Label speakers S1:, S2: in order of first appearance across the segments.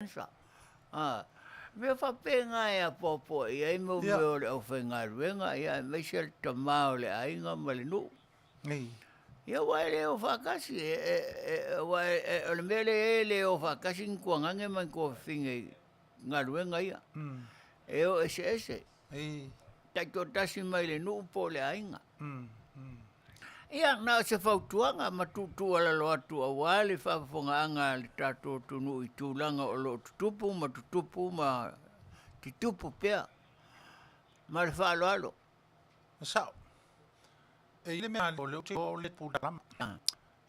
S1: Sa. A, mea faapena e apoapoai i ai mo mea o le aufaigaluega, ia aemaise le tama o le aiga ma le nuu. Ia aua e le o faatasi, aua o le mea lea e i ai e le o faatasi ni tuagane ma ni tuafafine i galuega ia. E o eseese, taitoatasi mai le nuu po o le aiga. Ia, na o se fautuaga ma tuutuualalo atu aua le faafofogaaga a le tatou atunuu i tulaga o lo o tutupu ma tutupu ma tutupu pea. Ma le faaaloalo.
S2: E sao. E i ai le mea o lea ou te iloa o le pulama.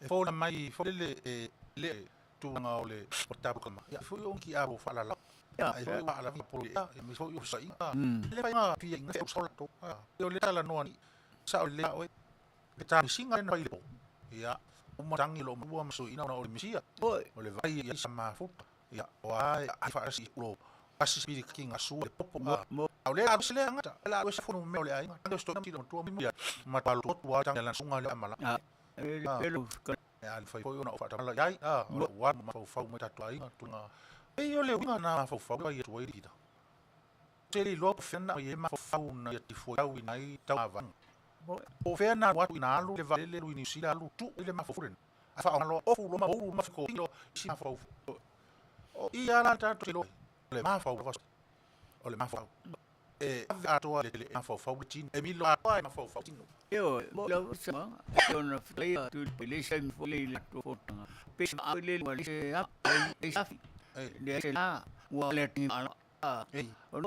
S2: E fola mai foi lele e le tulaga o le tapu ia foi o ki abo faalala. Ai foi wa ala po le ia mi foi o sa inga. Le fai fia inga o la to. O le tala noa ni sao le oe. Le ta singa na fai le po. Ia uma tangi lo mua ma suina ona o le misia. O le vai ia sa mafuta. Ia o ai ai fa si ulo. Asi piri kinga su le popo. Au le alu le angata. La alu se funu me o le ai. Ando sto ti lo tua mi ya. Ma pa lo tua tang la sunga le amala. E al fai foi ona o faatamala i ai, a, o lou alu mafaufau mai tatou aiga tulaga. E o le uiga na mafaufau ai atu ai kita. Te le iloa po fea na ai e mafaufau na ia tifua au ina ai tau vaega. Po o fea na alu atu ina alu le vaalele alu i Niu Sila alu tuu i le mafaufau lena. Ae faaaoga loa ofu loa ma ou ma fiko loa isi mafaufau. O i a la tatou te iloa ai, o le mafaufau lava o le mafaufau. E ave atoa le mafaufau le tino, e milo atoa e mafaufau tino.
S1: Ioe, mo lava sa ona faia tu le sa mo le la to fotanga. Pe sa le le se a le sa le la ua le tingi ala.
S2: Ei.
S1: O